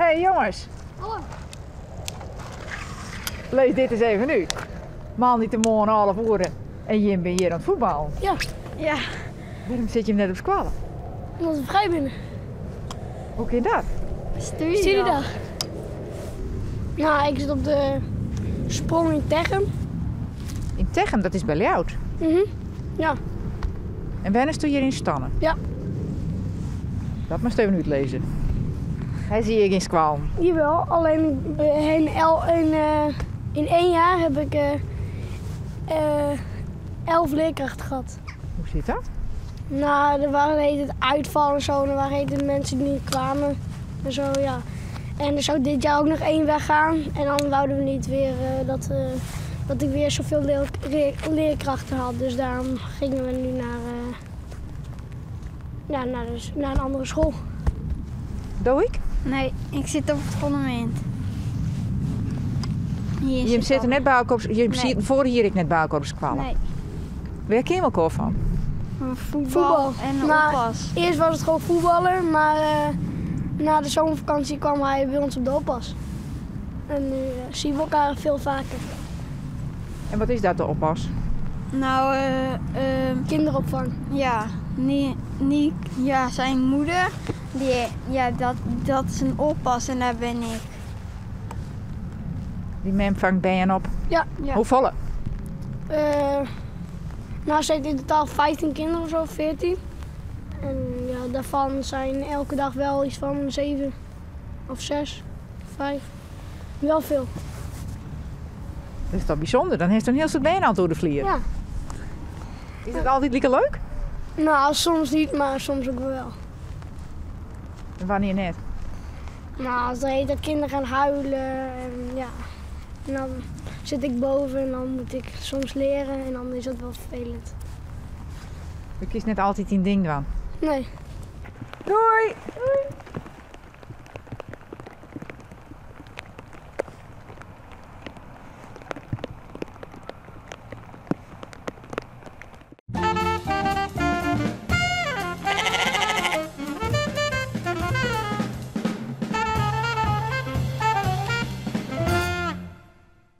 Hey jonges. Hallo. Lees dit eens even út. Moandeitemoarn 11 oere en jim binne hjir oan it fuotballen. Ja. Ja. Wêrom sit jim net op skoalle? Omdat we frij binne. Hoe kin dat? Studiedag. Nou, ik sit op de Sprong yn Techum. Yn Techum, dat is by Ljouwert. Ja. En wennesto hjir yn Stanne? Ja. Dat moatst even útlizze. Hy zie ik yn skoallen. Jawel, alleen in, in, in één jaar heb ik 11 leerkrachten gehad. Hoe zit dat? Nou, er waren heet het uitval en zo. En er waren heet het mensen die niet kwamen. En zo, ja. En er zou dit jaar ook nog één weggaan. En dan wouden we niet weer dat ik weer zoveel leerkrachten had. Dus daarom gingen we nu ja, naar een andere school. Doe ik? Nee, ik zit op het fundament. Hier Je zit er net bij elkaar op, je Nee. zit voor hier ik net bij elkaar op skoalle. Nee. Wêr kin je elkaar fan? Voetbal, Voetbal. en de Maar oppas. Eerst was het gewoon voetballen, maar na de zomervakantie kwam hij bij ons op de oppas. En nu zien we elkaar veel vaker. En wat is dat, de oppas? Kinderopvang. Ja, nie, ja, zijn moeder, die, ja, dat is een oppas en daar ben ik. Die mem vangt bijen op? Ja. Ja. Hoe volle? Nou, ze heeft in totaal 15 kinderen of zo, 14. En ja, daarvan zijn elke dag wel iets van 7 of 6, 5. Wel veel. Dat is toch bijzonder? Dan heeft een heel soort benen aan het door de vlier. Ja. Is dat altijd lekker leuk? Nou, soms niet, maar soms ook wel. En wanneer net? Nou, als de hele tijd kinderen gaan huilen en ja. En dan zit ik boven en dan moet ik soms leren en dan is dat wel vervelend. Je kiest net altijd een ding dan. Nee. Doei! Doei!